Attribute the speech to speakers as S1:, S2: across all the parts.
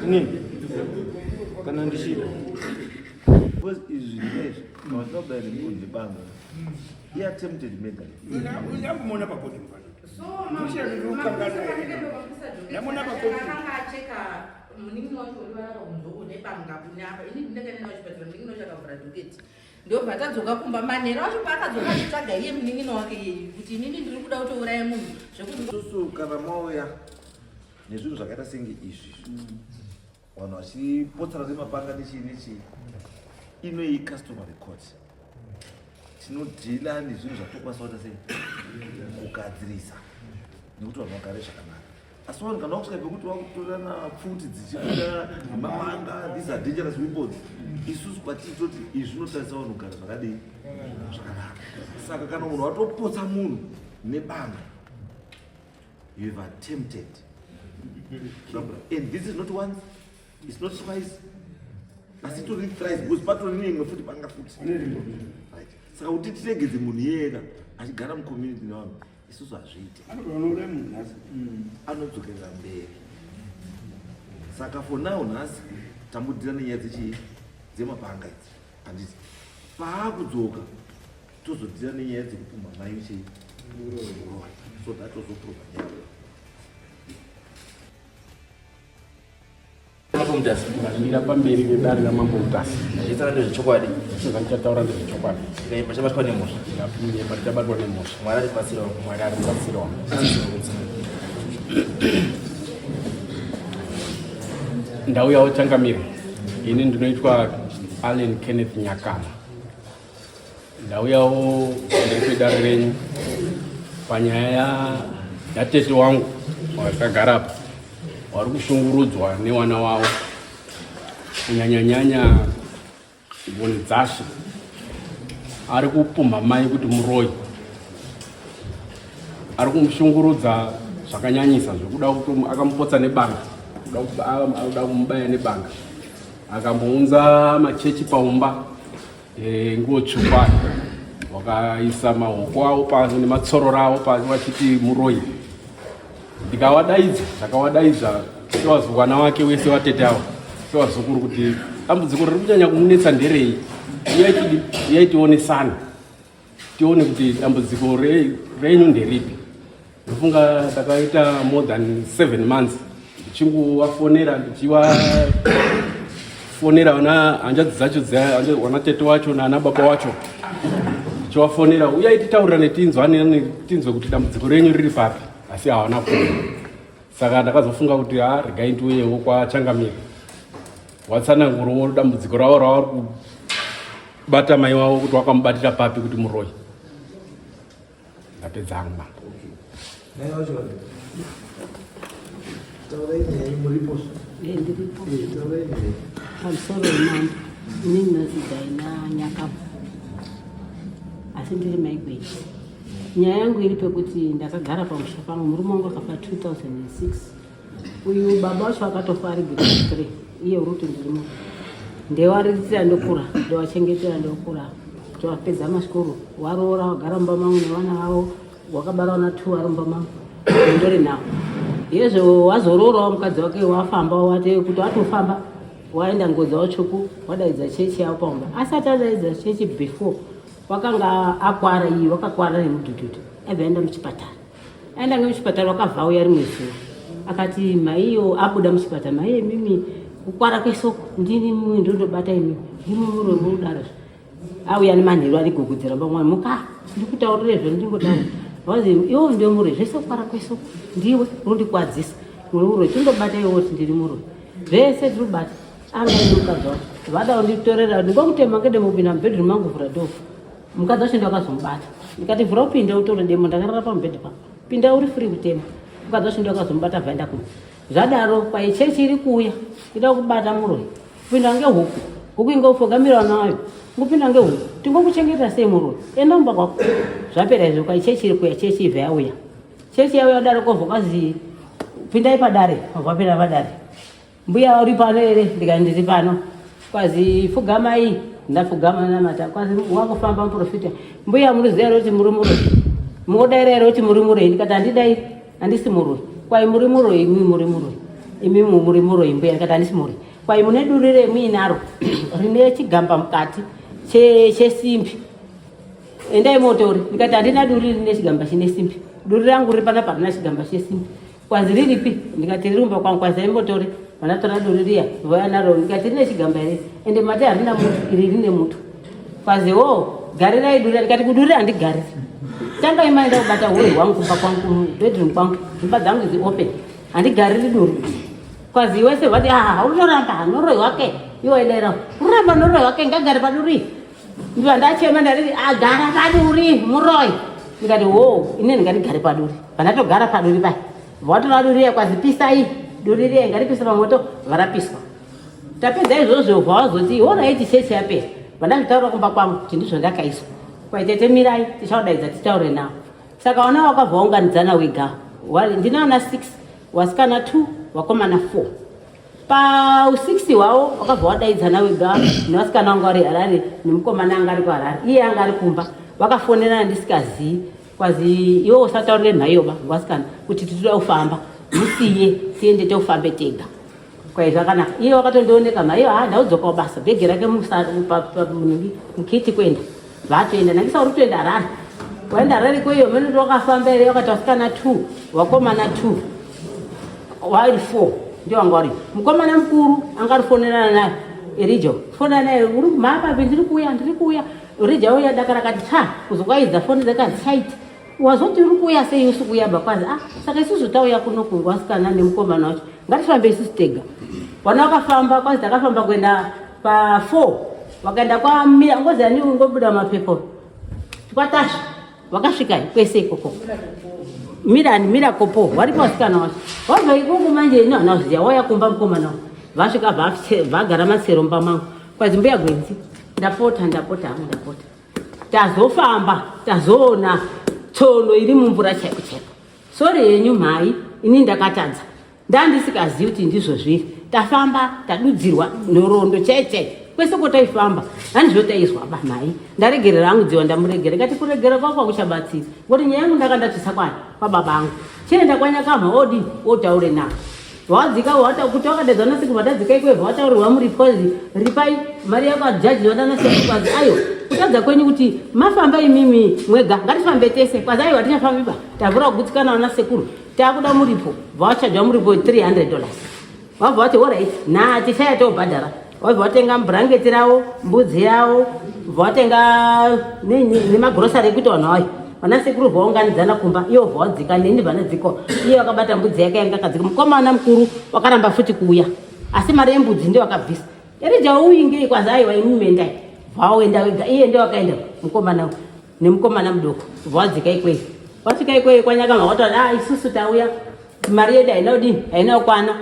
S1: Inini kana ndichida because izvi ndezvi mazinobayira munhu nebanga iye attempted murder.
S2: Ndambomuona pakoti mufana. Ndamona pakoti.
S3: Munin'ina wacho uri kunzoko nebanga apa ini ndakaenda kuchipatara, munin'ina wacho akavhura dhoketi, ndobva tadzoka kumba manheru acho. Paakadzoka achitsvaga iye munin'ina wake iyeyu kuti inini ndiri kuda kutouraya munhu zvekuti
S1: Isusu kana mauya nezvinhu zvakaita senge izvi, vanhu vachipotsana nemapanga nechii nechii, inoyi customary court, tinodeala nezvinhu zvatokwanisa kuita sei kugadzirisa nekuti vanhu vagare zvakanaka. Asi vanhu kana vakusvika pekuti vakutorana pfuti dzichibuda, mapanga, these are dangerous weapons. Isusu kwatitoti izvi zvinotarisa vanhu kugara zvakadii, zvakanaka. Saka kana munhu watopotsa munhu nebanga, you have attempted, and this is not once, it's not twice, asi tori thrice, because patori neimwe futi banga futi, right? Saka kuti tiregedze munhu iyena achigara mucommunity nevanhu, isusu hazviite.
S2: Anotonouraya munhu nhasi.
S1: Anodzokerera mberi. Saka for now nhasi tambodeala nenyaya dzechii, dzemapanga idzi, handiti? Paakudzoka tozodeala nenyaya dzekupumha mai chii, uroyi, so that tozoprova nyaya.
S4: Mambo Mutasa.
S5: Ndamira pamberi vedare raMambo Mutasa.
S4: Ndichitaura ndezvechokwadi.
S5: Zvandichataura ndezvechokwadi.
S4: Ndikaimba chabatwa nemhosva.
S5: Ndinyepa ndichabatwa nemhosva.
S4: Mwari atibatsirawo.
S5: Mwari aribatsirawo. Ndauyawo changamire. Ini ndinoitwa Allen Kenneth Nyakama. Ndauyawo pamberi pedare renyu panyaya yatete wangu wakagara apa, wari kushungurudzwa newana wavo, kunyanyanyanya Ngoni Dzashe ari kupumha mai kuti muroyi, ari kumushungurudza zvakanyanyisa zvekuda kuti akamupotsa nebanga, kuda kumubaya nebanga. Akambounza machechi paumba, nguo tsvuku, wakaisa maoko avo pasi nematsororo avo pasi vachiti muroyi. Ndikawadaidza, ndakawadaidza sewazukwana wake wese, watete avo sewazukuru, kuti dambudziko riri kunyanya kumunetsa nderei, uyai tionesane, tione kuti dambudziko renyu nderipi. Ndofunga ndakaita more than 7 months ndichingovafonera, ndichivafonera vana hanzvadzi dzacho, vana tete wacho naana baba wacho, ndichivafonera, uyai titaurirane, tinzwane, tinzwe kuti dambudziko renyu riri papi, asi havana kuuya. Saka ndakazofunga kuti ha, regai ndiuyewo kwachangamira, watsanangurawo dambudziko ravo ravari kubata mai wavo, kuti wakamubatira papi kuti muroyi. Ndapedza hangu, mambo.
S1: Mai vacho vari, taurai nyaya, muripo?
S6: Ndiripo.
S1: Taurai nyaya.
S6: Pamusoro wemambo, inini ndinonzi Daina Nyakabva, asi ndiri maigweti. Nyaya yangu iri pekuti ndakagara pamusha pangu, murume wangu akafa 2006. Uyu baba wacho akatofa ari grade 3. Iye uri kuti ndiri munhu ndewariritira, ndokura, ndewachengetera, ndokura, towapedza masikoro, waroora, wagara mumba mangu nevana vavo, wakabara vana two vari mumba mangu, ndori navo. Yezvo wazoroorawo mukadzi wake, wafamba, wate kuti atofamba, waenda ngodzi watsvuku, wadaidza chechi yavo paumba. Asati adaidza chechi, before wakanga akwara, iyi wakakwara nemudhudhudhu, aibva aenda muchipatara. Aenda ngemuchipatara, wakabva auya rimwe zuva akati maiyo abuda muchipatara, "Maiyo imimi, kukwara kwesoko ndini mumwe ndondobata imimi, ndimi muroi murudaro." Auya nemanheru arigogodzera pamwe, "Muka ndikutaurire zvo ndingotaura." Wazi, "Iwo ndiwe muroi, zvese kukwara kwesoko ndiwe unondikwadzisa, uri muroi, tindobata iwe kuti ndiri muroi, zvese tiribata." Anga ine mukadzi wacho, vada kunditorera, ndingokutema ngedemo kupinda mubedroom mangu, vhura door. Mukadzi wacho ndakazomubata, ndikati, "Vhura upinde utore demo, ndakarara pamubhedhi pako, pinda, uri free kutema." Mukadzi wacho ndakazomubata, bvaenda kunze. Zvadaro kwai chechi iri kuuya ida kubata muroi, kupinda ngehuku, huku ingofogamira nayo, ngopinda ngehuku, tingokuchengetera sei muroi, enda mumba kwako. Zvapera izvo, kwai chechi iri kuuya. Chechi ibva yauya, chechi yauya dare kovho kwazi, "Pindai padare." Vapinda padare. "Mbuya uri pano here?" Ndikati, "Ndiri pano." Kwazi, "Fugamai." Ndafugama, namata. Kwazi, "Wakufamba muprofita, mbuya munoziva here kuti muri muroi? Munodaira here kuti muri muroi?" Ndikati, "Handidai, handisi muroi." Kwai muri muroyi, imi muri muroyi, imi muri muroyi mbuya. Ndikati handisi muroyi. Kwai mune duri remuinaro rine chigamba mukati chesimbi, endai motori. Ndikati handina duri rine chigamba chine simbi, duri rangu riri panapa harina chigamba chesimbi. Kwanzi riripi? Ndikati riri kumba kwangu. Kwanzi aimbotori, vanatora duri riya vauya naro. Ndikati rine chigamba here? Ende mati harina mutu, iri rine mutu. Kwanzi wo garirai duri. Ndikati kuduri handigariri, tangai maenda kubata hure hwangu kumba kwangu, bedroom kwangu, dzimba dzangu idzi open, handigariri duri. Kwanzi wese vati ah, unoramba noroi wake iwe, dera uramba noroi wake, ngagare paduri. Ndiva ndachema, ndariri agara paduri muroi. Ndikati wo inini ngandigare paduri, vandatogara paduri pai, vatora duri riya. Kwazi pisai duri riya, ngaripisa pamoto. Varapiswa. Tapedza izvozvo, vawazoti alright, chechi yapera. Vandazvitaura kumba kwangu kuti ndizvo ndakaiswa. Kwaitete mirai, tichaudaidza titaure navo. Saka vana vakabva vaunganidzana wega. Ndina vana 6, vasikana 2, vakomana 4. Pa6 hwavo wakabva wadaidzana wega nevasikana vanga vari Harare nemukomana anga ari kuHarare, iye anga ari kumba. Vakafonerana ndisikazii. Kwazi iwe usataurire mhaiyoba vasikana kuti titoda kufamba, musiye tiende tofambe tega. Kwai zvakanaka. Iye wakatondioneka mhaiyo, ha, ndaudzokawo basa, bhegi rake mukiti kuenda. Vatoenda nangisa uri kutoenda Harare, waenda Harare kweyo mene wakafamba here? Wakati vasikana 2, vakomana 2, vari 4 ndio wanga vari. Mukomana mukuru anga arifonerana naye Erijo, fonera naye, uri kumhapa, ndiri kuuya, ndiri kuuya. Erija uya daka rakati ta kuzokwaidza foni dzakadzichaiti, wazoti uri kuuya sei usi kuuya bakwazi? Ah, saka isusu tauya kuno kungwasikana nemukomana wacho, ngatifambe isusu tega. Vana vakafamba. Kwazi takafamba kuenda pa4, vakaenda kwamira ngozi ani ngobuda mapepo kwatasva, vakasvika kwese ikoko mirani mirakopo varipo vasikana vacho. Vabva ikoko manje ino hana kuziya, wauya kumba mukomana vasvika vagara matsero mumba mangu. Kwazi mbuya Gwenzi, ndapota, ndapota hangu, ndapota. Tazofamba tazoona tsono iri mumvura chaiko chaiko. Sorry yenyu mhai, ini ndakatadza, ndandisikazivi kuti ndizvo zviri. Tafamba tadudzirwa nhoroondo chai chai kwese kwataifamba, handizvo taizwa ba. Mhai, ndaregerera hangu dziwa, ndamuregera. Ngati kuregera kwako hakuchabatsiri, ngoti nyaya yangu ndakandatsvisa kwani kwababa angu. Chienda kwaNyakama odi otaure navo. Wadzika kuti wakadedza nasiku vadadzika ikweyo, wataurirwa muripozi, ripai mari yako ajaji vadana sekuru. Kwazi ayo kutadza kwenyu kuti mafamba imimi mwega, ngatifambe tese. Kwazi aiwa, tichafambiba, tavhura kugutsikana vana sekuru, taakuda muripo. Vawachajwa muripo $300. Vabva vati alright, na tichaya tobhadhara. Vabva vatenga bhurangeti ravo, mbudzi yavo, bva vatenga nemagrosari ekuti vanhu vayo vana sekuru vaunganidzana kumba. Ivo bva wadzika neni vanadzikwa, iye vakabata mbudzi yake yanga akadzika. Mukomana mukuru wakaramba futi kuuya, asi mari yembudzi ndio akabvisa. Erija uingei? Kwazi aiwa, imi mendai. Vaoenda wega, iye ndio akaenda mukomana nemukomana mudoko. Vawadzika ikweyo, vasvika ikweyo kwanyakama wataura, ah, isusu tauya, mari yedu haina kudini, haina kukwana.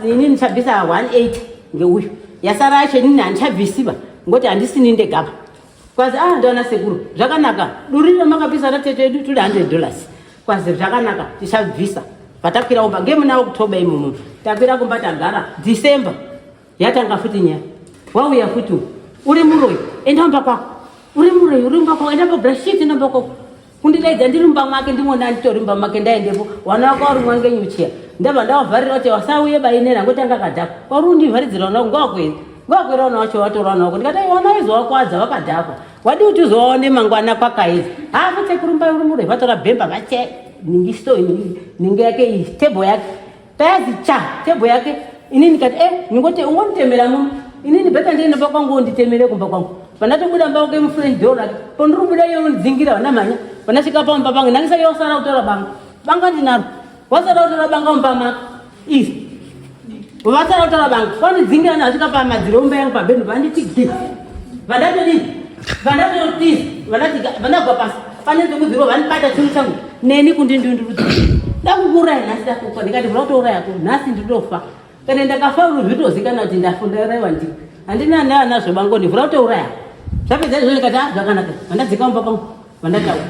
S6: Ini ndichabvisa 180 ngeuyu, yasara yacho inini handichabvisiba ngoti handisini ndegaba. Kwazi ah, ndaona sekuru zvakanaka, duri ramakapisa ratete edu turi $100. Kwazi zvakanaka, tichabvisa. Patakwira kumba ngemuna October imomo, takwira kumba tagara. December yatanga futi nyaya, wauya futi uri muroyi, enda mumba kwako, uri muroyi, uri mumba kwako, enda pabrashit, enda mumba kwako. Kundidaidza ndiri mumba mwake, ndimona nditori mumba make, ndaendepo wana wako warumwa ngenyuchiya. Ndabva ndavavharira kuti wasauye bainera ngoti anga akadhakwa. Kwauri undivharidzira wana ngawakwera, ngawakwera wana wacho watora wana wako. Ndikati wana izowakwadza wakadhakwa, wadi kuti uzowaone mangwana kwakaedza. Hafuti kurumba, uri muroyi. Vatora bhemba vache ningisto ningi yake iyi table yake tayazi cha table yake. Inini ndikati e ningoti ungonditemera muno, inini better ndiende kumba kwangu, unditemere kumba kwangu. Pandatobuda mba kwake mufront door rake, pandiri kubuda iye unondidzingira. Vana mhanya, pandasvika pamba pangu ndangisa iye wasara kutora banga. Banga ndinaro, wasara kutora banga mumba mako iri, vasara kutora banga vanondidzingira. Ndasvika pamadziro omba yangu pabhendu, vanditi gi, vandatodii, vandatotiza, vandagwa pasi pane nzungu vanibata chinhu changu neni kundindundurudza, ndakukuuraya nhasi, ndakufa. Ndikati vura kutourayako nhasi, ndinofa kana ndakafa zvitozikanwa kuti ndafa, ndaurayiwa ndiko, handina neanazvo bangoni, vhura kutouraya. Zvapedza izvozvo ndikati ah, zvakanaka. Vandadzika mumba pangu, vandataura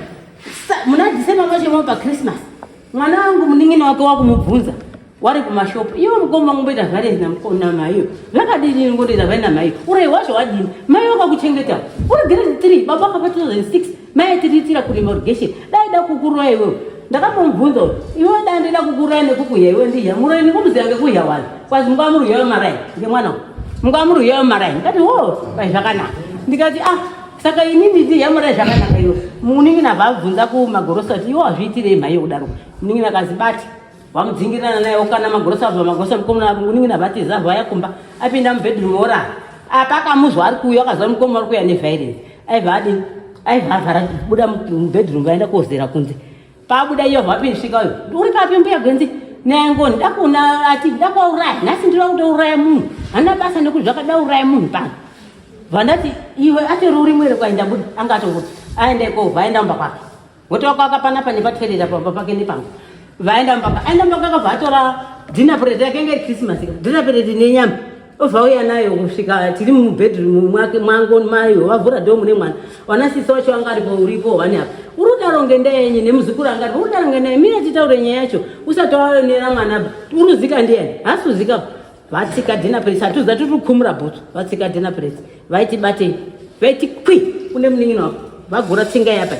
S6: muna December macho paChristmas. Mwana wangu munin'ina wake wakumubvunza wari kumashopu, iwe mukoma ngomboita vharenzi namaiyo zvakadini? Ngondoita vhari namaiyo, urai wacho wadini? Mai wakakuchengeta uri grade 3, baba akafa 2006, mai aitiriitira kurima irrigation. Dai da kukuroya iwewe. Ndakambomubvunza kuti iwe dandida kukuuraya nekukuya iwe ndiya muroyi ndikumuziva ngekuya wani kwazi mungamuruyayo marai ngemwana uyu mungamuruyayo marai. Ndikati wo kwai zvakanaka. Ndikati ah saka inini ndiya murai zvakanaka iwe. Munin'ina abva abvunza kumagorosa kuti iwe wazviitirei mhai yekudaro. Munin'ina akazi bati vamudzingirana naye okana magorosa abva magorosa mukomana munin'ina vatiza vaya kumba apinda mubedroom orara apa akamuzwa ari kuuya akazwa mukoma ari kuuya neviolence aibva adini aibva avhara buda mubedroom vaenda kozera kunze pabuda iyo vapinsvika uyo uri papi mbuya gwenzi nengoni dakuona ati dakuauraya nhasi ndinoda kutouraya munhu handina basa nekuti zvakada uraya munhu pano vandati iwe atori uri mwere kwaenda buda anga atongo aende kovha aenda mumba kwake Ngokuti waka panapa nepaterera pamba pake nepangu. Vaenda mumba, aenda mumba kwake akabva atora dinner plate yake inge Christmas. Dinner plate nenyama. Obva auya nayo kusvika tiri mubedroom mwake mwangu mayo vavhura door mune mwana. Wana sisi wacho anga aripo uripo wani apa. Uri kudaro ngendaa yenyi nemuzukuru anga aripo. Uri kudaro ngendaa mira titaure nyaya yacho. Usati waonera mwana ba. Uri kuzika ndiyani? Haasi kuzika. Vatsika dinner plate. Hatuziva tiri kukumura bhutsu. Vatsika dinner plate. Vaiti batei. Vaiti kwi kune munin'ina wako. Vagura tsinga yapa.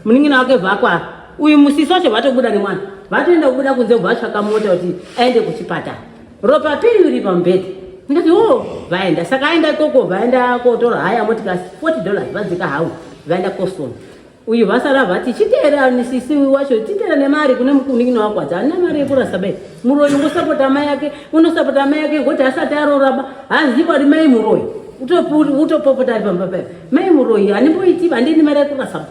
S6: Munin'ina wake vakwa. Uyu musisi wacho vatobuda nemwana. Vatoenda kubuda kunze vatsvaka mota kuti aende kuchipatara. Ropa piri iri pamubhedha. Ndikati oh vaenda. Saka aenda ikoko vaenda kotora haya motikasi 40 dollars vadzika hawu. Vaenda kosona. Uyu vasara vati chiteera nisisi wacho chiteera nemari kune munin'ina wako ati handina mari yekurasa bai muroyi ungosapota amai yake unosapota amai yake ngokuti asati aroora ba haazivi kuti mai muroyi utopopota ari pamba payo mai muroyi handimboiti handini mari yekurasa ba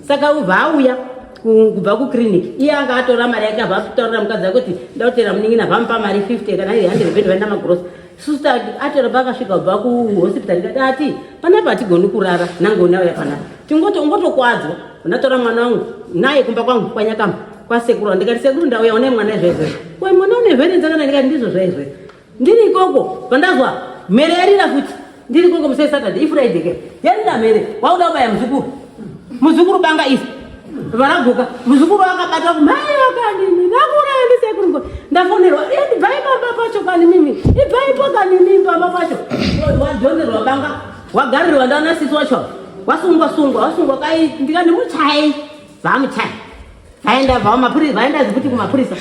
S6: saka ubva auya kubva kuclinic iye anga atora mari yake abva ataurira mukadzi wake kuti ndakuteera munin'ina vamupa mari 50 kana iri 100 bhedhi vaenda magrosa Sister atora paakasvika kubva kuhospital ndikati ati panapa hatigoni kurara nangoni auya panapa tingoti ungotokwadzwa ndatora mwana wangu naye kumba kwangu kwanyakamba kwasekuru ndikati sekuru ndauya une mwana izvezvo ko mwana une vherenza kana ndikati ndizvo zvaizvo ndiri ikoko pandazwa mhere yarira futi ndiri ikoko musai saturday ifriday ke yarira mhere wauda kubaya muzukuru muzukuru banga iri varaguka muzukuru akabata kumai wakandini ndakuuraya ndisekuru ngo ndafonerwa ibvai pamba pacho kani mimi ibvaipo kani mimi pamba pacho wadhonerwa banga wagarirwa ndaona sisi wacho wasungwa sungwa wasungwa kai ndikati muchai vamuchai vaenda vava mapurisa vaenda futi kumapurisa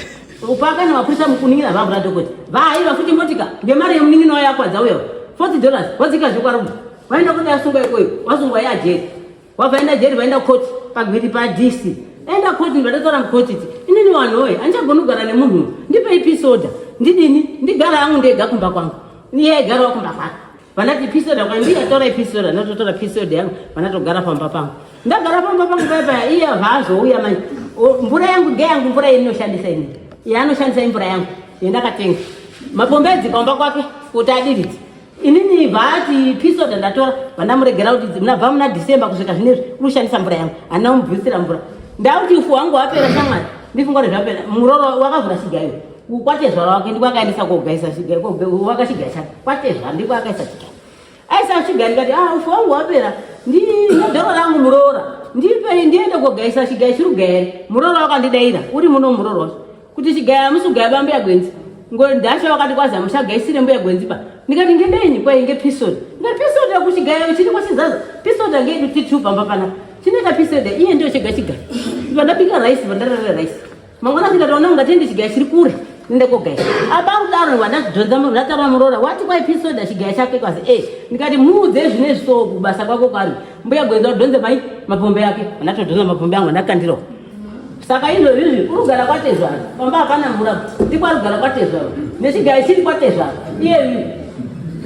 S6: upakana mapurisa mukuningira vavhura dhokota vahaiva futi motika ngemari yemunin'ina wayakwadza uyo 40 dollars wadzika zvekwarumba vaenda kuda yasungwa ikoyo wasungwa yajeri Wavaenda jeri vaenda court pagwiri pa DC. Enda court ndataura mucourt iti. Inini vanhu woye andichagoni kugara nemunhu. Ndipei peace order. Ndidini? Ndigara hangu ndega kumba kwangu. Iye aigarawo kumba kwake. Vanati peace order kwa ndiye atora peace order ndatotora peace order yangu vanatogara pamba pangu. Ndagara pamba pangu paya paya iye vaazouya manje. Mvura yangu ngeyangu mvura inoshandisa ini. Iye anoshandisa imvura yangu yandakatenga. Mapombe adzika kumba kwake kuti adiridze. Inini vati pisoda ndatora vandamuregera kuti mnabva muna December kusvika zvinezvi uri kushandisa mvura yangu handina kumubvisira mvura ndakuti ufu hwangu hwapera shamwari ndifunga kuti zvapera muroro wakavhura chigayo kwatezvara wake ndiko akaendesa kogaisa chigayo waka chigayo chake kwatezvara ndiko akaisa chigayo aisa chigayo ndikati ah ufu hwangu hwapera ndinedhoro rangu muroora ndipei ndiende kogaisa chigayo chiri kugaya here muroora wakandidaira uri muno muroora wacho kuti chigaya hamusi kugaya ba mbuya gwenzi ndasha wakati kwazi hamuchagaisire mbuya gwenzi pa ndikati ngendenyi kwai ngepisod ndikati pisod yakuchigaya chiri kwachizaza pisod ngedu titu pamba pana chinoita pisod iye ndiyo chega chigaya vandabika rice vandarara rice mangwana ndikatoona ungatende chigaya chiri kure nende kogaya apa kudaro vandadhonza ndatara muroora wati kwai pisoda chigaya chake kwazi e ndikati muudze zvinezvi so kubasa kwako kwari mbuya gwenzi wadhonze mai mapombe ake vandatodhonza mapombe angu vandakandirawo saka izvozvi izvi uri kugara kwatezvara pamba hapana mvura ndiko ari kugara kwatezvara nechigayo chiri kwatezvara iyeyu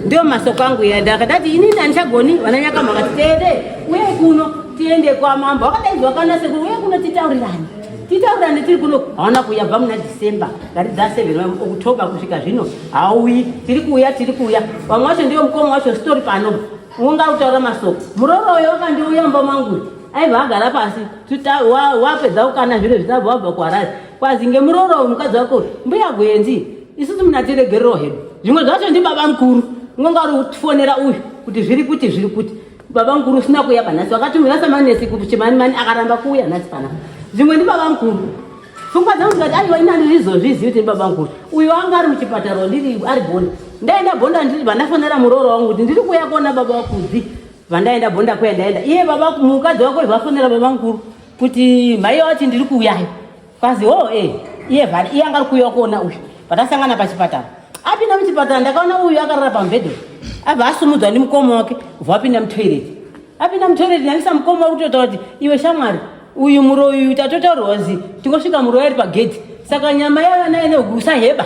S6: ndio masoko angu iya ndakadati inini handichagoni vananyakama vakati tete uye kuno tiende kwamambo wakadaidzwa kana sekuru uye kuno titaurirane titaurirane tiri kuno hawana kuuya bva muna december ngati dza 7 october kusvika zvino hauyi tiri kuuya tiri kuuya vamwe wacho ndiyo mukoma wacho sitori pano unga kutaura masoko murooro uyo wakandiuya mumba mangu aiva agara pasi wapedza kukana zviro zvitabva wabva kuharare kwazi ngemurooro mukadzi wako mbuya gwenzi isusu munatiregerero hedu zvimwe zvacho ndibaba mukuru unonga uri kutifonera uyu kuti zviri kuti zviri kuti baba mukuru usina kuuya panhasi wakatumira samanesi kuchimanimani akaramba kuuya nhasi panapa zvimwe ndibaba mukuru pfungwa dzangu ndikati aiwa ini handizvizozvizivi kuti ndibaba mukuru uyu anga ari muchipatara ndiri ari bonda ndaenda bonda ndiri vandafonera murooro wangu kuti ndiri kuuya kuona baba wakudzi vandaenda bonda kuya ndaenda iye baba mukadzi wako vafonera baba mukuru kuti mhai wati ndiri kuuyayo. Kwazi ho eh iye vhari iye anga ari kuuya kuona uyu. Patasangana pachipatara. Apinda muchipatara ndakaona uyu akarara pamubhedha. Abva asumudzwa ndimukoma wake ubva wapinda mutoilet. Apinda mutoilet ndangisa mukoma wake kutotaura kuti iwe shamwari uyu muroyi uyu tatotaurwa zi tingosvika muroyi ari pagedhi saka nyama yava naye usaheba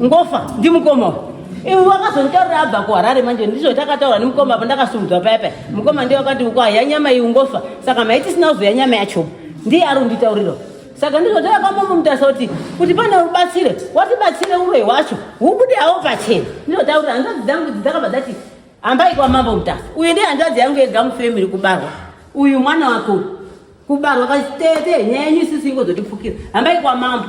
S6: ngofa ndimukoma uyu. Iwe wakazonditaurira abva kuHarare manje ndizvo takataura nemukoma apa ndakasumudzwa paya paya mukoma ndiye wakati ukahya nyama iyi ungofa saka maiti tisina kuzoya nyama yacho ndiye ari kunditaurira saka ndizvo takakamomomutasa kuti kuti pane rubatsire watibatsire uroyi hwacho hubude hawo pachena ndizvo taurira hanzvadzi dzangu idzi dzakabva dzati hambai kwamambo Mutasa uyu ndiye hanzvadzi yangu yega mufemiri kubarwa uyu mwana wako uyu kubarwa kachitete nyaya yenyu isisi ingozotipfukira hambai kwamambo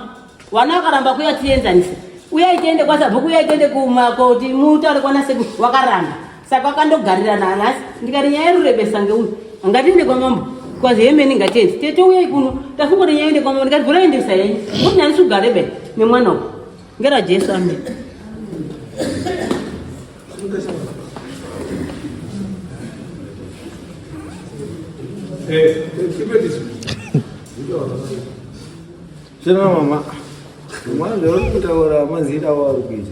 S6: wana wakaramba kuya tienzanise uyai tiende kwasabhuku uyai tiende kumakoti mutaure kwanasekuru wakaramba saka wakandogarira nanhasi ndikati nyaya yerurebesa ngeuyu ngatiende kwamambo kwazi hemeni ngatiende tete uyai kuno tafunga kuti nyaya ende kwamambo ndikati vhura endesa yenyu kuti nani sugare be nemwana uyu ngera Jesu amen.
S7: Zvino mama, mwana zvauri kutaura mazita awo ari kuita.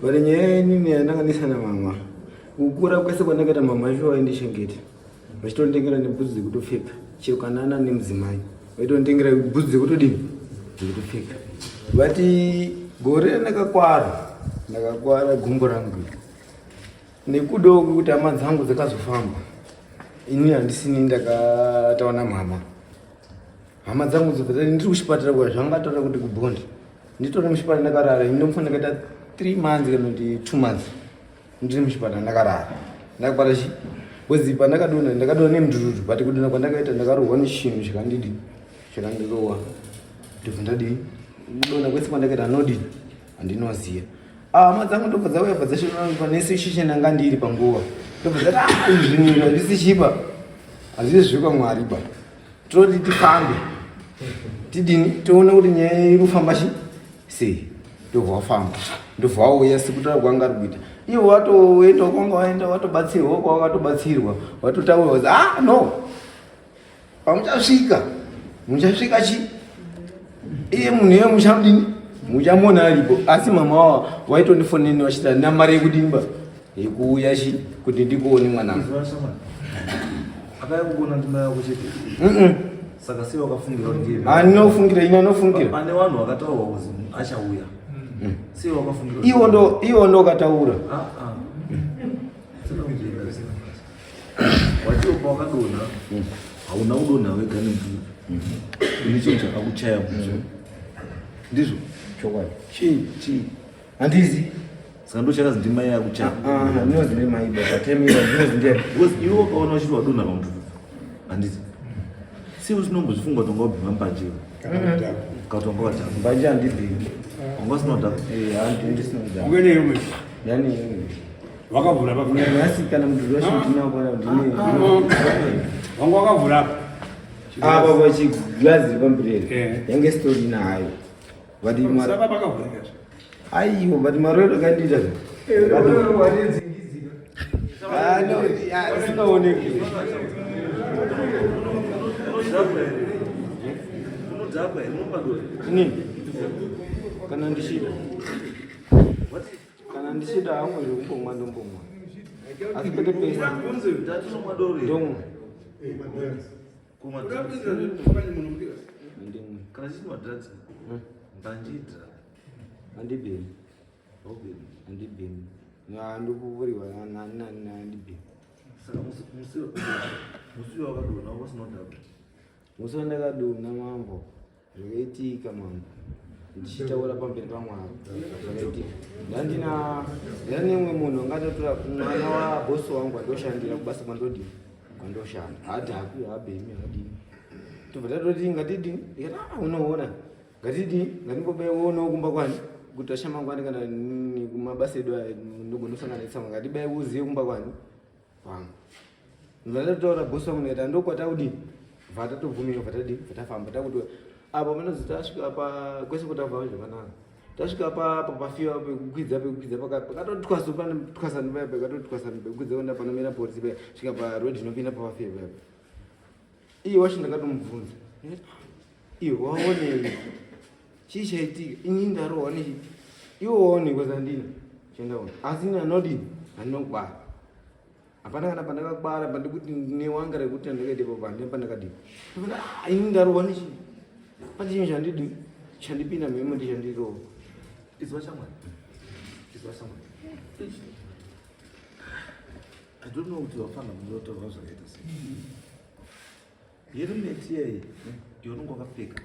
S7: But nyaya inini yandakanisa namama, kukura kwese kwandakaita mama shuwa vaindichengeta. Vachitonditengera nebhutsu dzekutopfeka. Chero kana ana nemudzimai. Vaitonditengera bhutsu dzekutodini? Dzekutopfeka. But gore randakakwara, ndakakwara gumbo rangu iri. Nekudawo kwekuti hama dzangu dzakazofamba. Ini handisini ndakataura mama. Hama dzangu dzobva dzati ndiri kuchipatara kwa zvangataura kuti kubhondi. Nditori muchipatara ndakarara, ini ndomufanira ndakaita 3 months kana kuti 2 months. Ndiri muchipatara ndakarara. Ndakabata chi because pandakadonha ndakadonha nemudhudhudhu but kudonha kwandakaita ndakarohwa nechinhu chakandidi chakandirohwa. Ndobva ndadii kudonha kwese kwandakaita anodini handinoziva. Ah, hama dzangu ndobva dzauya bva dzashona pane situation yanga ndiri panguva. Ndobva dzati ah izvi zvinhu handisi chipa. Hazvisi zvekwaMwari ba. Toti tifambe tidini tione kuti nyaya iri kufamba chi sei ndobva wafamba ndobva wauya sekutaura kwanga ari kuita ivo watoenda kwanga waenda watobatsirwa kwawakatobatsirwa watotaurwa kuti ah no pamuchasvika muchasvika chi iye munhu iye muchamudini muchamuona aripo asi mama wawa waitondifoneni vachiti handina mari yekudini ba yekuuya chi kuti ndikuone mwanangu.
S1: Akauya kukuona ndima yako chete. Saka sei wakafungira kuti ndiye?
S7: Anofungira ini anofungira.
S1: Pane vanhu vakataurwa kuzi achauya. Sei wakafungira?
S7: Iwo ndo iwo ndo kataura.
S1: Ah ah. Saka kujenga zvisina basa. Watiwo pawakadonha hauna kudonha wega nemvura. Une chinhu chakakuchaya musoro. Ndizvo?
S7: Chokwadi.
S1: Chii chii?
S7: Handizi.
S1: Saka ndo chakazi ndimai yakuchaya.
S7: Ah, ndinozi ndimai baba temi ndinozi ndiye.
S1: Because iwe wakaona uchiti wadonha pamudhudhudhu. Handiti? Sei usinombozvifunga kuti wanga wabhema mbanje iwe? Kana kuti wanga wadhakwa?
S7: Mbanje handibhemi.
S1: Wanga usina kudhakwa?
S7: Eh, handi ndisina kudhakwa.
S2: Ungene yomwe.
S7: Yani
S2: Wakavhura pa.
S7: nhasi kana mudhudhu wacho ndinawo kana ndine.
S2: Wanga wakavhura apa.
S7: Apa pachiglazi riri pamberi.
S2: Eh.
S7: Yange story nayo. But mara
S2: Saka pakavhurika.
S7: aiwa but maroro akandiita zve. Ah no, ah, isingaoneki.
S1: Unodhakwa here? Unopa doro?
S7: Inini kana ndichida kana ndichida hangu zvekumbomwa ndombomwa asi kwete pese
S1: Ndati unomwa doro here?
S7: ndomwa
S1: Kumwa drugs.
S7: handimwi
S1: Kana chiti madrugs. Mbanje idrug.
S7: handibhemi
S1: Haubhemi.
S7: handibhemi ndikuvuriwa handibhemi
S1: Saka musi wakadonha wanga usina kudhakwa.
S7: Musi wandakadonha mambo zvakaitika mambo ndichitaura pamberi pamwari zvakaitika ndandina ndane umwe munhu angatotora mwana wabhosi wangu andoshandira kubasa kwandodini kwandoshanda haadhakwi haabhemi haadini tobva tatoti ngatidini ndikati ah unoona ngatidini ngatimbobaiwonawo kumba kwani kuti ashamangwani kana kumabasa edu aya ndogonosangana netsamwa ngatibai uzive kumba kwani kwangu ndatotaura bhosi wangu ndikati andokwataudini bva tatobvumira bva tadii bva tafamba takuti apa panozi tasvika pa kwese kutabva zvakanaka tasvika pa papafiwa pekukwidza pekukwidza pakatotwasu pane twasani paya pakatotwasani pekukwidza kuenda panomira porisi paya svika paroad inopinda papafiwa paya iye wacho ndakatomubvunza iwe waonei Chii chaitika? Ini ndarohwa nechi. Iwe waonekwa zandini. Chendaona. Asi ini anodini? Anokubara. Hapana kana pandakakubara pandikuti ndine wanga rekuti andakaita ipapo handina pandakadini. Ndikati ah ini ndarohwa nechi. Pane chinhu chandidini? Chandipinda mhemo ndichandirova.
S1: Izwa shamwari. Izwa shamwari. I don't know kuti vafana munotaura zvakaita sei. Helmet iyayi yaunenge wakapfeka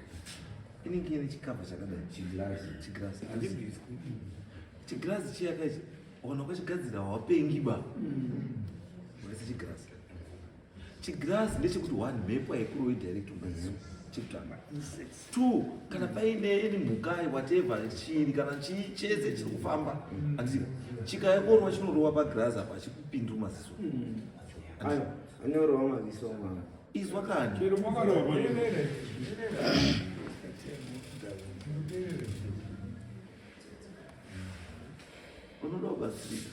S1: inenge ine chikavha chakadai chigirazi chigirazi chiya kaichi ukaona wakachigadzira hawapengi ba wakaisa chigirazi chigirazi ndechekuti one mhepo haikurovi direct mumaziso chekutanga two kana paine any mhuka whatever chiri kana chii chese chiri kufamba handiti chikaya korova chinorova pagirazi apa achikupinda mumaziso
S7: Ayo, anorova maziso mwana.
S1: Izwa kani.
S2: Chero makarova.
S1: Unoda kubatsirika.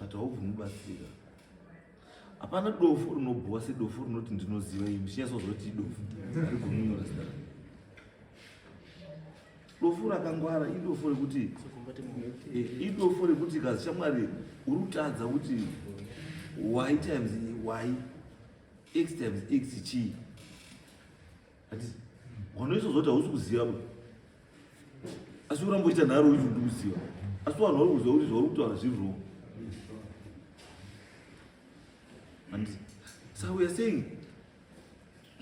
S1: But haubvumi kubatsirika. Hapana dofo rinobhowa sedofo rinoti ndinoziva imi chinyatsoziva kuti idofo. Harigoni kunyora zita rake. Dofo rakangwara idofo rekuti eh, idofo rekuti kazi shamwari uri kutadza kuti y times y x times x chii ati wanoiswa zoti hausi kuziva ba asi uramba uchiita nharo uiti uri kuziva asi vanhu vari kuziva kuti zvauri kutaura zviri wrong anditi saka we are saying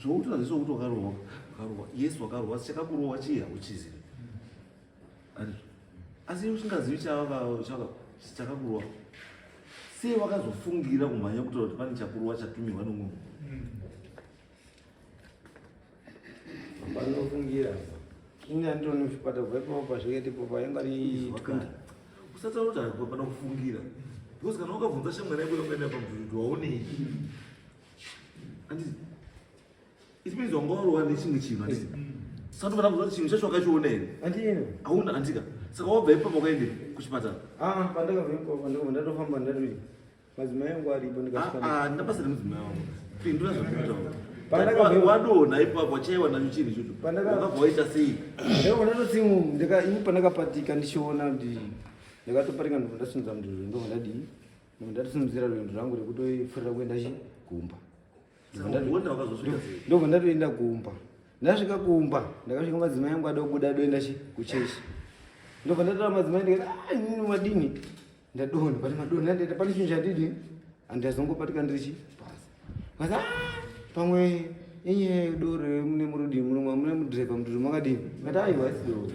S1: Zvaukutora zvese kuti wakarohwa wakarohwa yes wakarohwa asi chakakurohwa chii hauchizivi asi usingazivi chakakurohwa sei wakazofungira kumhanya kutaura kuti pane chakurohwa chatumirwa nomumwe
S7: panofungira ini andiri muchipata kubva ipapo pazvikaita ipapo yanga ri
S1: usataura kuti hapana kufungira because kana wakabvunza shamwari yako yongaenda pamubvunzo kuti waonei Handiti? It means wanga warohwa nechimwe chinhu handiti? Saka tofana kuziva kuti chinhu chacho wakachiona here?
S7: Handina.
S1: Hauna handika. Saka wabva ipapo wakaende kuchipatara.
S7: Ah, pandakabva ipapo ndakabva ndatofamba ndatoti madzimai angu aripo ndikasvika.
S1: Ah, ah, ndina basa nemudzimai wangu. Pindura zvandinotaura.
S7: Pandakabva
S1: wadonha ipapo wachaiwa nacho chinhu ichocho. Wakabva waita sei?
S7: Ndakabva ndatosimu ndika ini pandakapatika ndichiona kuti ndakatopatika ndobva ndasimudza mudhudhu ndobva ndadii Ndatosimudzira rwendo rwangu rekutopfuurira kuenda chi kumba. Ndobva ndatoenda kumba. Ndasvika kumba, ndakasvika madzimai angu ada kubuda adoenda chi kuchechi. Ndobva ndatora madzimai ndikati ah inini madini ndadonha pane madonha ndaita pane chinhu chandidini andazongopatika ndiri chi pasi. Vakati ah pamwe inyaya yedoro mune murudini muno mune mudhirevha mudhuri makadini. Ndikati aiwa haisi doro.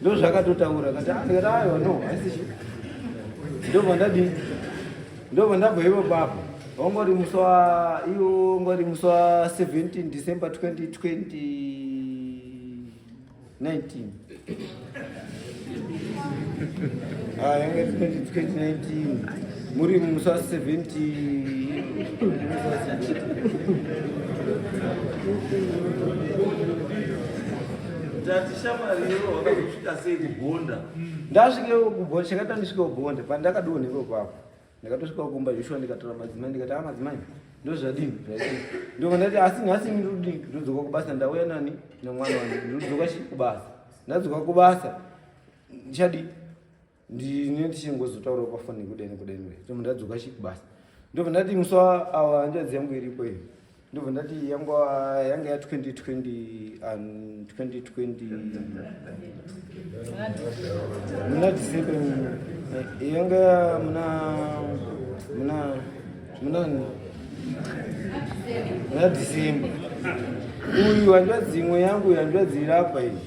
S7: Ndozvakatotaura kati ah ndikati aiwa no haisi chi. Ndobva ndadini ndobva ndabva ivo baba wanga uri musi wa iwo wanga uri musi wa 17 December 2020 19 ah yanga 2019 muri musi wa 70 musi wa 70
S1: Tati shamwari iwe wakazosvika sei kubhonda?
S7: Ndasvike kubhonda chakaita ndisvike kubhonda pandakadonha ipapo apo ndakatosvika kumba Joshua ndikatora madzimai ndikati a madzimai ndozvadini zvaitika ndobva ndati asi nhasi ini ndodini ndodzoka kubasa ndauya nani nemwana wangu ndodzoka chi kubasa ndadzoka kubasa ndichadii ndine ndichingozotaura pafoni kudeni kudeni ndobva ndadzoka chi kubasa ndobva ndati musi awa hanzvadzi yangu iripo iyo ndobva ndati yanga yanga ya 2020 2020 muna December yanga ya muna muna muna muna December uyu hanzvadzi imwe yangu hanzvadzi iri apa iyi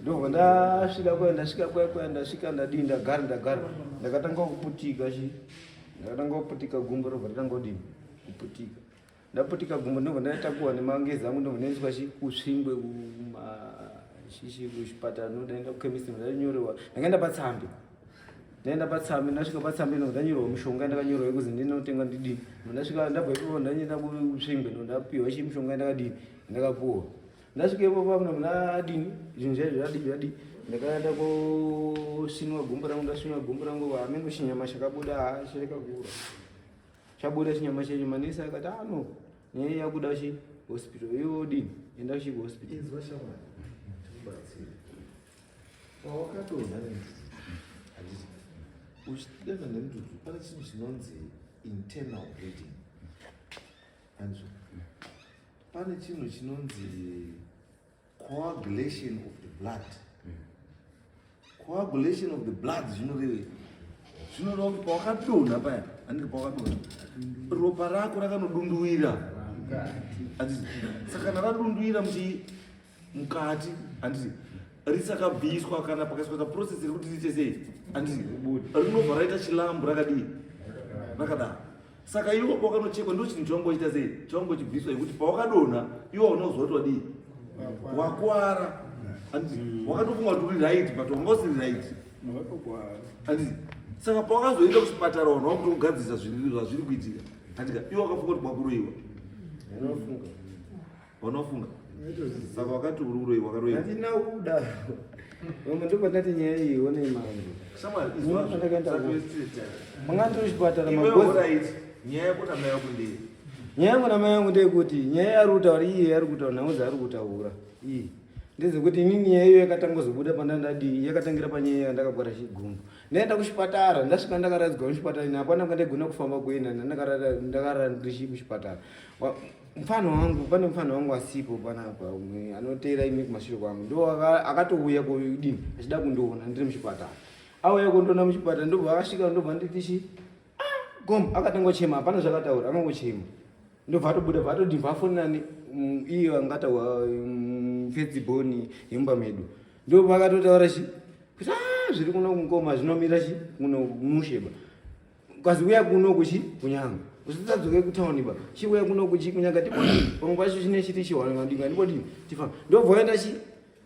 S7: ndobva ndasvika kuya ndasvika kuya kuya ndasvika ndadii ndagara ndagara ndakatanga kuputika chi ndakatanga kuputika gumbo robva ratanga kudini kuputika ndaputika gumbo ndobva ndaitakuwa nemangezi angu ndobva ndaiswa chi kusvingwe kumashishi kuchipatara ndodaenda kuchemist ndanyorewa ndakaenda patsambi ndaenda patsambi ndasvika patsambi ndobva ndanyorerwa mishonga ndakanyorerwa yekuzi ndinotenga ndidini ndasvika ndabva ipapo ndaenda kusvingwe ndondapiwa chi mishonga yandakadini ndakapuwa ndasvika ipapo pamwe ndadini zvinhu zvaizvo zvadii zvadii ndakaenda kosvinwa gumbo rangu ndasvinwa gumbo rangu hameno chinyama chakabuda ha chakakura chabuda chinyama chenyu manesi akati ano ah, nyaya yakuda chi hospital iwe odini enda chi hospital
S1: inzwa shamwari. Wakadonha nemudhudhudhu, handiti? Uchidonha nemudhudhudhu pane chinhu chinonzi internal bleeding, handizvo? Pane chinhu chinonzi coagulation of the blood. Coagulation of the blood zvinorevei? Zvinoreva kuti pawakadonha paya, handiti? Pawakadonha ropa rako rakanodunduwira, handiti? Saka kana radunduwira muchii, mukati, handiti, risakabviswa kana pakaiswa kaprocess rekuti riite sei, handiti, rinobva raita chilambu rakadii, rakadaro. Saka iwo pawakanochekwa ndo chinhu chawangochita sei, chawangochibviswa, yekuti pawakadonha iwo unozwa kuti wadii, wakwara, handiti? Wakatofunga kuti uri right, but wanga usiri right, handiti? Saka pawakazoenda kuchipatara, vanhu vakutogadzirisa zvazviri kuitika, handika? Iwo wakafunga kuti kwakuroiwa, vanofunga. Saka wakati uri kuroiwa, wakaroiwa?
S7: Handina kudaro vamwe, ndobva ndati nyaya iyi onei mambo.
S1: Shamwari.
S7: Ndakaenda manga ndiri kuchipatara.
S1: Iwewe
S7: Magozi.
S1: Alright, nyaya yako namai yako ndei?
S7: Nyaya yangu namai yangu ndeyekuti nyaya yaari kutaura iye, ari kutaura nhau dzaari kutaura iyi ndezekuti inini nyaya iyo yakatangozobuda pandandadii, yakatangira panyaya yandakabwara chigumbu. Ndaenda kuchipatara, ndasvika ndakaradzwa muchipatara. Ini hapana kwandaigona kufamba kuenda, ndakarara ndiri muchipatara. Mufana wangu, pane mufana wangu asipo panapa, umwe anoteera imi kumashure kwangu, ndo akatouya kudini achida kundiona ndiri muchipatara. Auya kundiona muchipatara, ndobva akasvika, ndobva nditichi gom, akatangochema, hapana zvakataura, akangochema, ndobva atobuda, bva atodii, bva afonera iye angataura fedzibhoni yemumba medu, ndobva akatotaura chi kuti, "Ah, zviri kuno kungoma zvinomira chi kuno musheba, kazi uya kuno kuchi kunyanga, usatadzoke kutauni ba, chiuya kuno kuchi kunyanga, tibodi pamwe pacho chine chiti chiwangadinga, ndibodi tifamba." Ndobva waenda chi,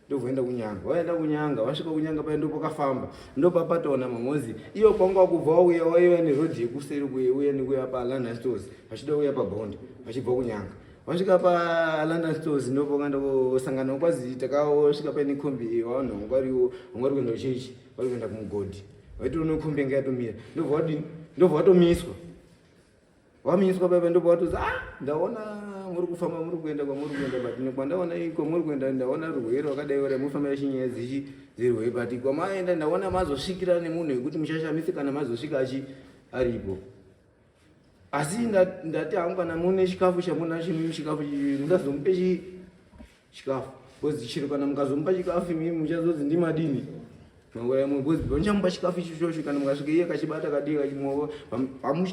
S7: ndobva kunyanga, waenda kunyanga, wasvika kunyanga paya ndopakafamba, ndopapatoona mamozi iyo kwanga wakubva wauya, waiva nerodhi yekuseri kuuya nekuya paLondon Stores, vachida kuuya pabhondi vachibva kunyanga. Wasvika paLondon Stores, ndopakaenda kosangana kwazi takasvika paine kombi, vanhu vanga variwo, vanga vari kuenda kuchechi, vari kuenda kumugodhi, vaiti une kombi yanga yatomira, ndobva wadini, ndobva watomiswa, wamiswa paipa, ndobva watozi, "Ah, ndaona muri kufamba, muri kuenda kwamuri kuenda, but nekwandaona iko muri kuenda ndaona rwere rwakadai ura mufambira chinyaya dzichi dzirwere, but kwamaenda ndaona mazosvikira nemunhu wekuti muchashamisi kana mazosvika achi aripo. Asi ndati hangu kana mune chikafu chamunacho imimi, chikafu musazomupe chikafu, because chiro kana mukazomupa chikafu imimi muchazodzi ndimadini mangura imwe, because pamuchamupa chikafu ichocho, kana mukasvika iye kachibata kadii kachimwa,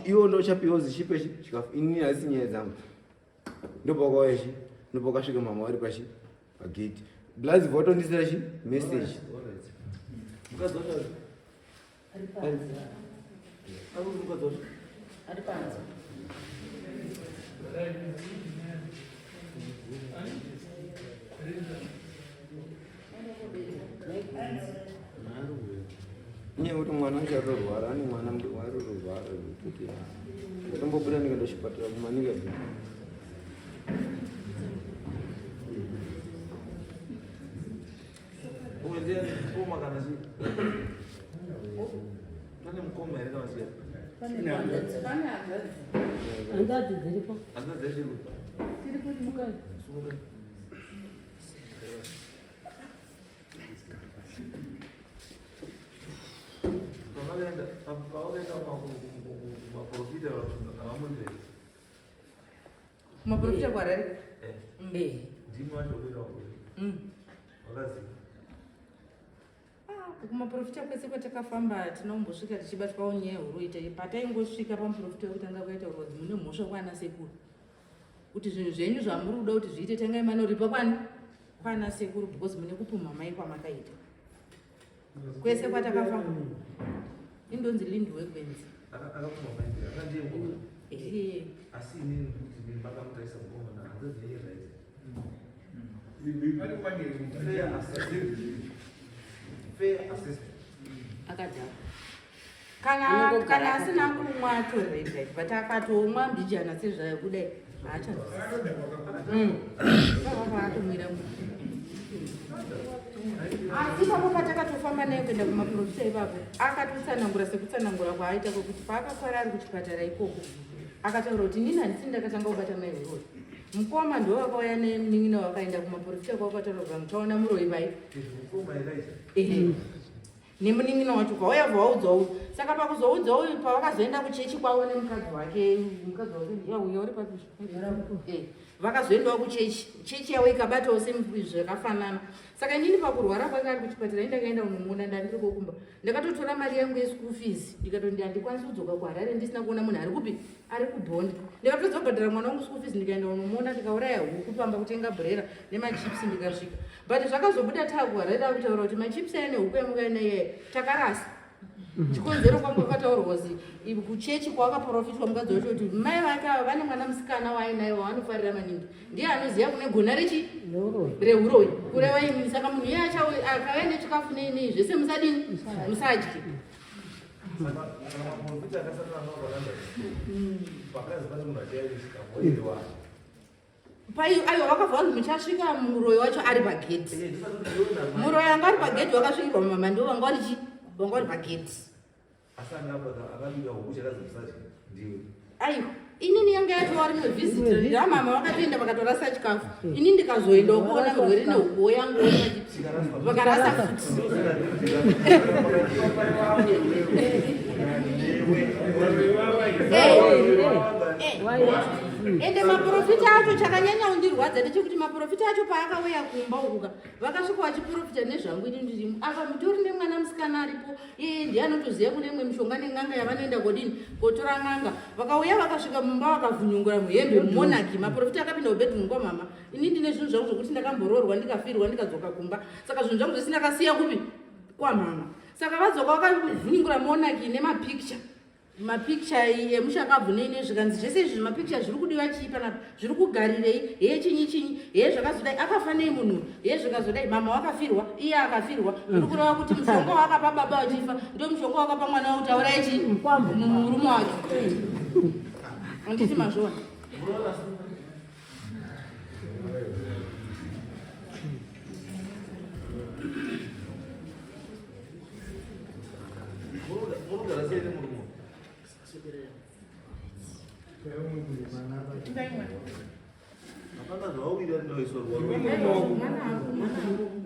S7: iwo ndochapiwa zichipe chikafu, inini hasi nyaya dzangu." Ndopakauya chi, ndopakasvika mama vari pachi pagate, blazi vatondisira chi message.
S1: Mukadzi wacho
S3: Ari panze.
S1: Ari kuti mukadzi wacho?
S3: Ari panze.
S7: Inyaya yekuti mwana wacho atorwara, ane mwana muduku aritorwara, kuti ndatombobuda ndikaenda kuchipatara kumanika.
S1: Umwe ndiye mukoma kana chii? Pane mukoma here kana chii?
S3: Pane hanzvadzi, pane hanzvadzi.
S6: Hanzvadzi dziripo.
S1: Hanzvadzi dzachiri?
S6: Tiri kuti mukadzi.
S1: Sumuka. Pavakaenda kumaprofita havamurire?
S3: Kumaprofita kuHarare. Eh.
S1: Ndimi wacho kuenda kumaprofita? Wakaziva?
S3: Ah, kumaprofita kwese kwatakafamba tinombosvika tichibatwawo nyaya huroita. Pataingosvika pamuprofita wekutanga kuita urozi, mune mhosva kwana sekuru, kuti zvinhu zvenyu zvamuri kuda kuti zviite, tangai manoripa kwani kwana sekuru, because mune kupumha mai kwamakaita. Kwese kwatakafamba indonzi Lindi wegwenzi.
S1: Akapfuma mai, akandiye mukoma.
S3: Ehe.
S1: Asi inini kuti makamutarisa mukomana, hanzvadzi yenyu, right? Fair assessment, fair assessment.
S6: Akadhakwa.
S3: Kana
S6: Anongogara.
S3: Kana asina kumwa atori right, but akatomwa mbijana sezvayo kudai haachazwisisi. Atomwira. Asi ipapo patakatofamba naye kuenda kumaprofita ipapo, akatotsanangura sekutsanangura kwaaita kwekuti paakakwara ari kuchipatara ikoko, akataura kuti, "Inini handisini ndakatanga kubata mai huroyi, mukoma ndo vakauya nemunin'ina, wakaenda kumaprofita kwakataura kuti taona muroyi vai."
S1: Mukoma Elijah.
S3: Ehe. Nemunin'ina wacho kwauya bva waudza uyu. Saka pakuzoudza uyu, pavakazoenda kuchechi kwavo nemukadzi wake, mukadzi wake yauya uri papi? Vakazoendawo kuchechi, chechi yavo ikabatawo zvakafanana. Saka inini pakurwara kwake ari kuchipatara, indakaenda kunomuona, ndandiri kokumba, ndakatotora mari yangu yeschool fees, ndikatoti handikwanisi kudzoka kuHarare ndisina kuona munhu ari kupi, ari kubhondi. Ndikatodza kubhadhara mwana wangu school fees, ndikaenda kunomuona, ndikauraya huku pamba, kutenga bhurera nemachips, ndikasvika. But zvakazobuda taakuHarare akutaura kuti machips aya nehuku yamukaina iyaya takarasa. Chikonzero kwanga kwakataurwa kuzi kuchechi kwawakaprofitwa mukadzi wacho kuti mai vake ava vane mwana musikana waainaye waanofarira maningi, ndiye anoziva kune gona rechi reuroyi, kureva imi. Saka munhu iye akauya nechikafu nei nei zvese, musadini, musadye.
S1: Saka maprofita akasangana navo paLondon, pakazi pane munhu achiaine chikafu oiwa.
S3: Pai aiwa, vakabva vanzi muchasvika muroyi wacho ari pagedhi. Muroyi anga ari pagedhi, wakasvikirwa mumama, ndo vanga vari chi, vanga vari pagedhi.
S1: Asi anga akabika huku, chakazi musadye, ndiwe.
S3: Aiwa, inini yanga yatova rimwe visit ramama, vakatoenda vakatorasa chikafu. Ini ndikazoendawo kuona murwere nehukuwo yangu, vakarasa futi. Ende maprofita acho, chakanyanya kundirwadza ndechekuti maprofita acho paakauya kumba ukuka, vakasvika vachiprofita nezvangu ini ndirimo. Apa mutori nemwana musikana aripo, iye ndiye anotoziva kune imwe mishonga nen'anga yavanoenda kodini, kotora n'anga. Vakauya, vakasvika mumba, vakavhunyungura muhembe mumonaki. Maprofita akapinda kubedroom kwamama. Ini ndine zvinhu zvangu zvokuti ndakamboroorwa, ndikafirwa, ndikadzoka kumba, saka zvinhu zvangu zvese ndakasiya kupi? Kwamama. Saka vadzoka, vakavhunyungura monaki nemapicture, mapicture emushakabvu neine. Zvikanzi zvese izvi mapicture zviri kudiwa chii panapa? Zviri kugarirei? Heye chinyi chinyi, heye zvakazodai, akafa nei munhu, heye zvikazodai, mama wakafirwa, iye akafirwa. Zviri kureva kuti mushonga wakapa baba vachifa ndo mushonga wakapa mwana wakuti auraye chii, murume wake. Handiti mazviona?
S1: Munogara sei nemurume? Hapana zvawawira ndinoiswa.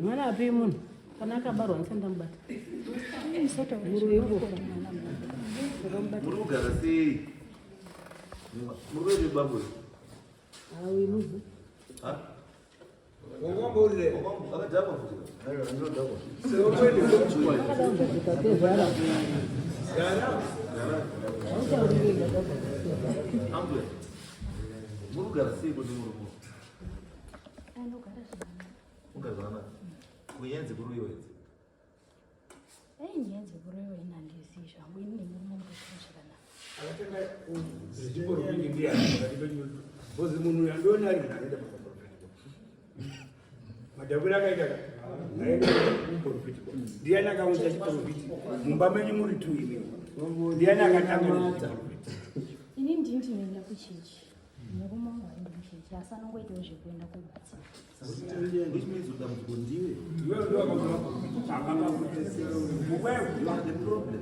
S6: Mwana api munhu kana akabarwa ndisati ndamubata, muroyi ungofa.
S1: Muri kugara sei? Muri kuende bambo?
S6: Awi mubvu.
S1: Akadhakwa futi.
S6: Akadambudzika tezvara.
S1: Ambuya, muri kugara sei kuti murume?
S8: Anogara zvakanaka.
S1: Ugara zvakanaka. Kunyaya dzekuroyiwa idzi?
S8: Ei, nyaya dzekuroyiwa ini handizivi zvangu. Ini nemurume wangu togara zvakanaka.
S2: Akatanga zvechiprofiti ndiani pakati penyu? Because munhu uyu andioni ari munhu anoenda pakaprofiti. Madhavuri akaita ka aenda kumuprofiti, ndiani akaunza chiprofiti mumba menyu? Muri tu imi, ndiani akatanga nezvechiprofiti?
S8: Ini ndini ndinoenda kuchechi, murume wangu haendi kuchechi, asi anongoitawo zvekuenda kobatsira.
S1: Which means kuti dambudziko ndiwe.
S2: Iwewe ndiwe akaunza maprofiti.
S1: You are the problem.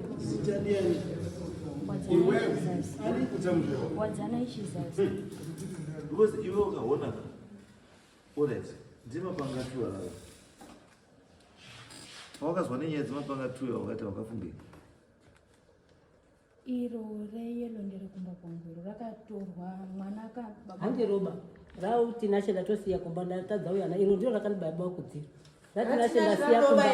S2: Iwewe ari kutsamuzvewo.
S8: Wadzana ichizazi.
S1: Because iwe ukaona, alright, ndemapanga tuya raro. Pawakazwa nenyaya dzemapanga tuya, wakati wakafungei?
S8: Iro reyellow nderekumba kwangu, iro rakatorwa mwana
S6: Handiroba rautinashe, ndatosiya kumba, ndatadza uyana. Iro ndiro rakandibaya kudzira ratinashe, ndasiya kumba.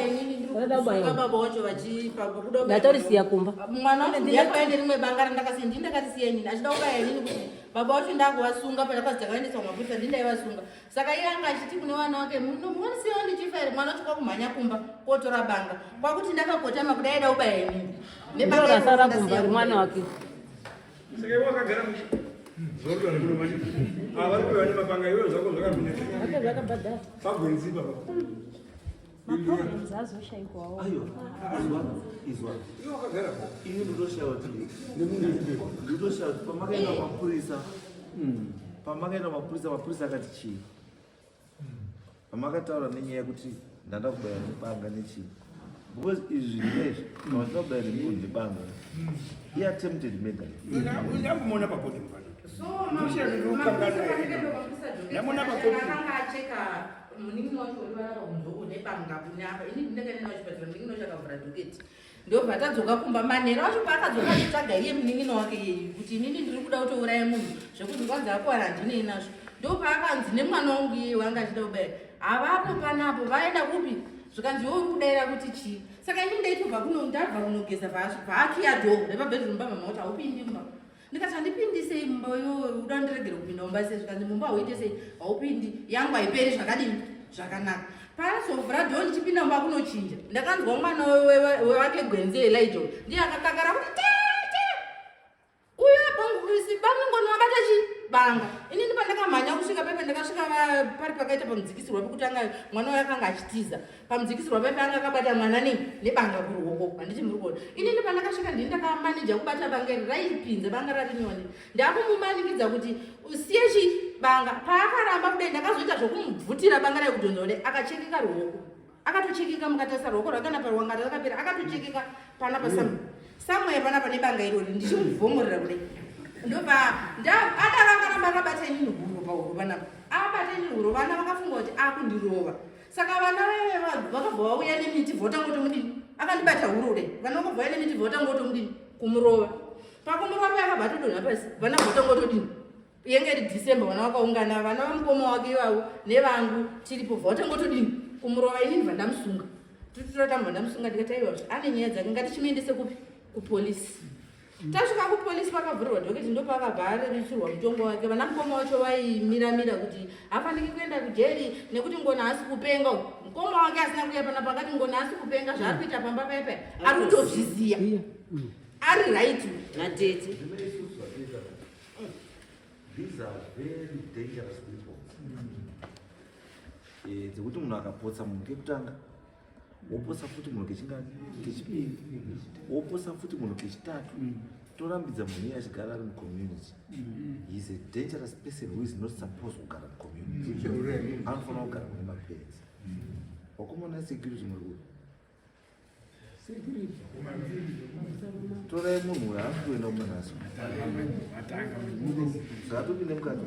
S3: Rada baba wacho vachipakuda.
S6: Ndatorisiya kumba.
S3: Mwana wacho ndiye rimwe banga randakasiya, ndini ndakatisiya inini, achida kubaya inini kuti baba wacho ndakuvasunga. Pandakazi takaendeswa kumapurisa, ndini ndaivasunga. Saka iye anga achiti kune vana wake, "Munosiyawo ndichifa here?" Mwana wacho kwakumhanya kumba kotora banga, kwakuti ndakakotama kudai, aida kubaya inini.
S6: Ndiro rasara kumba rimwana wake.
S2: Saka iwe wakagara zvorwa nekuno manje avari kuva nemapanga, iwe zvako zvakamira.
S6: Ake zvakabhadhara.
S2: Pagwenzi papa.
S8: Maproblems azoshayikwawo.
S1: Aiwa, izwa, izwa.
S2: Iwe wakagara.
S1: Ini ndotoshawa kuti, ndotoshawa kuti pamakaenda kumapurisa, pamakaenda kumapurisa, mapurisa akati chii pamakataura nenyaya yekuti ndanda kubaya nebanga nechii? Because izvi zvinhu izvi, kana uchida kubaya nemunhu nebanga, iattempted murder.
S2: Ndambomuona pabhodhi mufana.
S3: So
S2: Ndamona pakoti.
S3: akanga acheka. Munin'ina wacho uri vanapa kunzoko nebanga neapa. Ini ndakaenda kuchipatara, munin'ina wacho akavhura dhoketi. Ndobva tadzoka kumba manheru acho paakadzoka achitsvaga iye munin'ina wake iyeyu kuti inini ndiri kuda kutouraya munhu zvekuti kwanzi akuwana handinei nazvo. Ndopaakanzi nemwana wangu iyeyu wanga achida kubaya havapo panapo vaenda kupi zvikanzi iwe uri kudaira kuti chii. Saka ini ndaitobva kuno ndabva kunogeza vaakiya dhoo repabedroom pamama kuti haupindi mumba. Ndikati handipindi sei mumba iwewe uda ndiregere kupinda mumba sei zvikanzi mumba hauite sei haupindi yangu haiperi zvakadini zvakanaka. Paazovhura dhoo ndichipinda mumba kunochinja ndakanzwa mwana wewake gwenzi Elijah ndiye akakakara kuti tete uyo bamungoni wabata chi banga. Inini pandakamhanya kusvika pepe ndakasvika pari pakaita pamudzikisirwa pekutanga mwana uyo akanga achitiza pamudzikisirwa pepe anga akabata mwana nei nebanga kuruoko handiti muri kuona. Inini pandakasvika ndini ndakamaneja kubata banga iri raipinza banga rari nyone ndakumumanikidza kuti usiye chi banga. Paakaramba kudai ndakazoita zvokumubvutira banga rai kudhonza kudai akachekeka ruoko akatochekeka mukatarisa ruoko rwake kana paruwanga rakapera akatochekeka panapa somewhere panapa nebanga irori ndichimubvomorera kudai. Ndobva adaro akaramba akabata inini huro pahuro panapa abata inini huro vana vakafunga kuti akundirova. Saka vana veve vakabva vauya nemiti vhotangotomudini akandibata huro kudai vana vakabva vauya nemiti vhotangotomudini kumurova. Pakumurova paya akabva atodonha pasi vana vhotangotodini yenge iri December vana vakaungana vana vamukoma wake ivavo nevangu tiripo vhotangotodini kumurova inini bva ndamusunga. Totamba ndamusunga ndikati aiwa ane nyaya dzake ngatichimuendese kupi kupolisi. Tasvika kupolisi pakavhurirwa dhoketi ndopakabva arerusirwa mutongo wake. Vana mukoma wacho vaimiramira kuti hafaniki kuenda kujeri nekuti ngona haasi kupenga. Mukoma wake asina kuuya panapa akati ngona haasi kupenga zvaari kuita pamba paipa ari kutozviziya. Ari right.
S6: Natete.
S1: These are very dangerous weapons. Dzekuti munhu akapotsa munhu kekutanga wopotsa futi munhu kechingani kechipiri wopotsa futi munhu kechitatu torambidza munhu iye achigara ari mucommunity. He is a dangerous person who is not supposed kugara mucommunity. Anofanira kugara kune maparents. Wakomana security muri kupi? Torai munhu uyu haasi kuenda kumanhasi. Ngaatopinde mukati.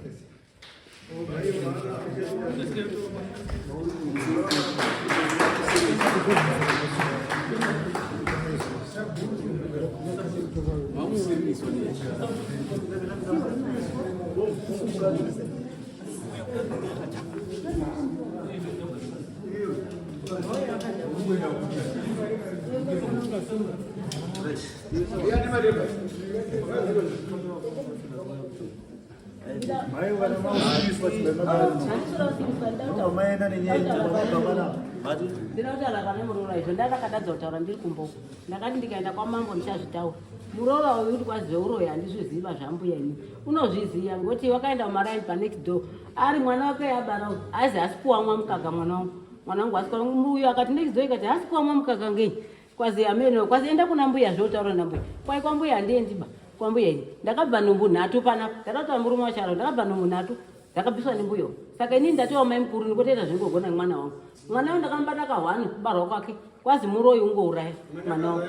S6: Ndinoda kutaura pane muroora izvo ndakakatadza kutaura ndiri kumboko. Ndakati ndikaenda kwamambo ndichazvitaura. Muroora uyu kuti kwazive uroyi handizviziva zvambuya ini. Unozviziva ngokuti wakaenda kumaraini panext door ari mwana wake abara uyu aizi haasi kuwamwa mukaka mwana wangu. Mwana wangu haasi kuwamwa uyu akati next door ikati haasi kuwamwa mukaka ngei. Kwazi ameno kwazi enda kuna mbuya zvotaura nambuya. Kwai kwambuya handiendi ba kwambuya ini. Ndakabva nhumbu nhatu panapa. Ndakataura murume wacho ndakabva nhumbu nhatu dzakabviswa nembuya. Saka inini ndatova mai mukuru ndikotoita zvingogona mwana wangu. Mwana wangu ndakamubata kahwani kubarwa kwake. Kwazi muroyi ungouraya mwana wangu.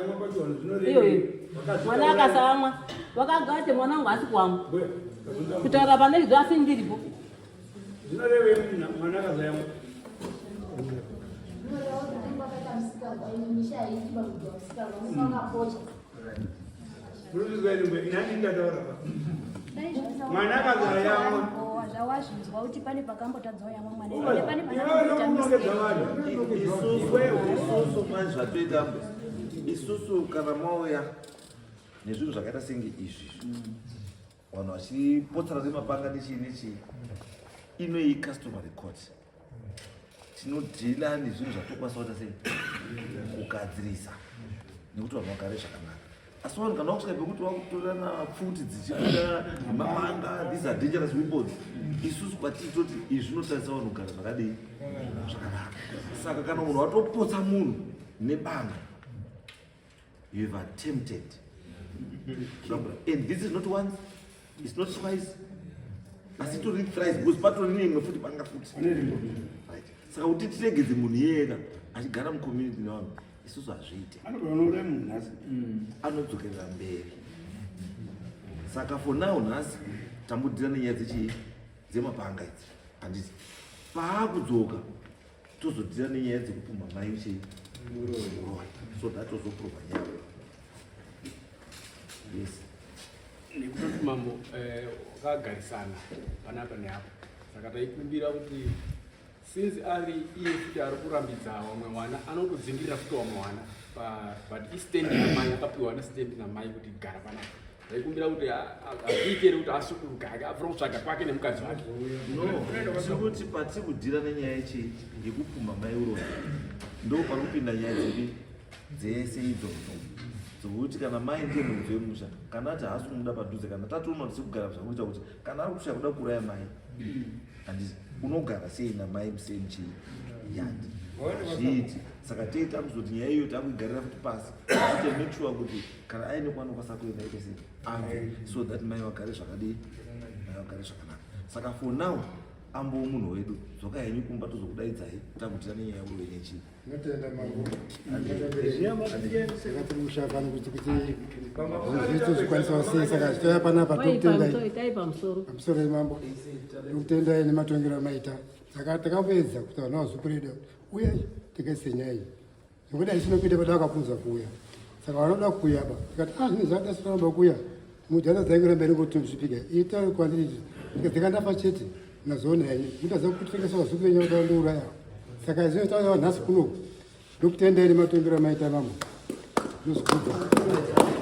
S6: Iyoyo. Mwana akasamwa. Vakagati mwana wangu haasi kuamwa. Kutaura pane izvo asi ndiripo.
S2: Zvinorevei mwana akazayamwa? Mwana akazayamwa.
S8: Zvawazvinzwa kuti pane pakambotadzawo yamwa mwana ende pane pakamboita mistake.
S1: Isusu manje zvatoita isusu kana mauya nezvinhu zvakaita senge izvi vanhu vachipotsana nemapanga nechii nechii inoyi customary court tinodhila nezvinhu zvatokwanisa kuita sei kugadzirisa nekuti vanhu vagare zvakanaka. Asi vanhu kana vakusvika pekuti vakutorana pfuti dzichibuda mapanga these are dangerous weapons. Isusu kwatiri toti izvi zvinotarisa vanhu kugara zvakadii zvakanaka. Saka kana munhu watopotsa munhu nebanga you have attempted. And this is not once, it's not twice, asi itori thrice because patori neimwe futi banga futi. Right. Saka kuti tiregedze munhu iyeka achigara mucommunity nevanhu isusu hazviite. Anodzokerera mberi. Saka for now nhasi tambudira nenyaya dzechii dzemapanga idzi handiti paakudzoka Tozodhira nenyaya dzekupumha mai chii muroyi, so that tozoprova nyaya. Yes.
S5: Nekutoti mambo wakagarisana panapa neapo, saka taikumbira kuti since ari iye futi ari kurambidza vamwe vana, anotodzingirira futi vamwe vana, but istand namai akapiwa nestand namai kuti gara panapa. Taikumbira kuti hazviite here kuti asukuruka ake afura kutsvaga kwake nemukadzi wake?
S1: No, tiri kuti patiri kudhira nenyaya yechii, yekupumha mai uroyi, ndo pari kupinda nyaya dzepi dzese idzodzo, dzokuti kana mai ndiye muridzi wemusha, kana ati haasi kumuda padhuze, kana tatoona kuti sekugara zvakuita kuti kana ari kushaya kuda kuuraya mai, handiti unogara sei namai musame chii yandi? Hazviiti. Saka tei takuzoti nyaya iyoyo takuigarira futi pasi tiite make sure kuti kana aine kwaanokwanisa kuenda ite sei, abve, so that mai vagare zvakadii, mai vagare zvakanaka. Saka for now ambo munhu wedu, dzoka henyu kumba, tozokudaidzai takutira nenyaya uroyi nechii.
S9: Notenda mambo saka tiri pano kuti zvinhu zvikwanisawo sei, saka zvitouya panapa. Tokutendai.
S6: Itai pamusoro.
S9: Pamusoro yemambo, tokutendai nematongero amaita. Saka takamboedza kuti vana vazukuru edu uye tikaise nyaya iyi, nekuti haisinokuita pada vakapunza kuuya, saka vanoda kuuya ba tikati a zvinhu zvada sinoramba kuuya mudhara dzaingoramba iringotozvipika ita kwandiri ndikadzikandafa chete nazoona henyu mutaza kutengesa vazukuru venyu vakuda ndouraya. Saka izvino tauya nhasi kunoku, ndokutendai nematongero amaita mambo, ndozvikudza.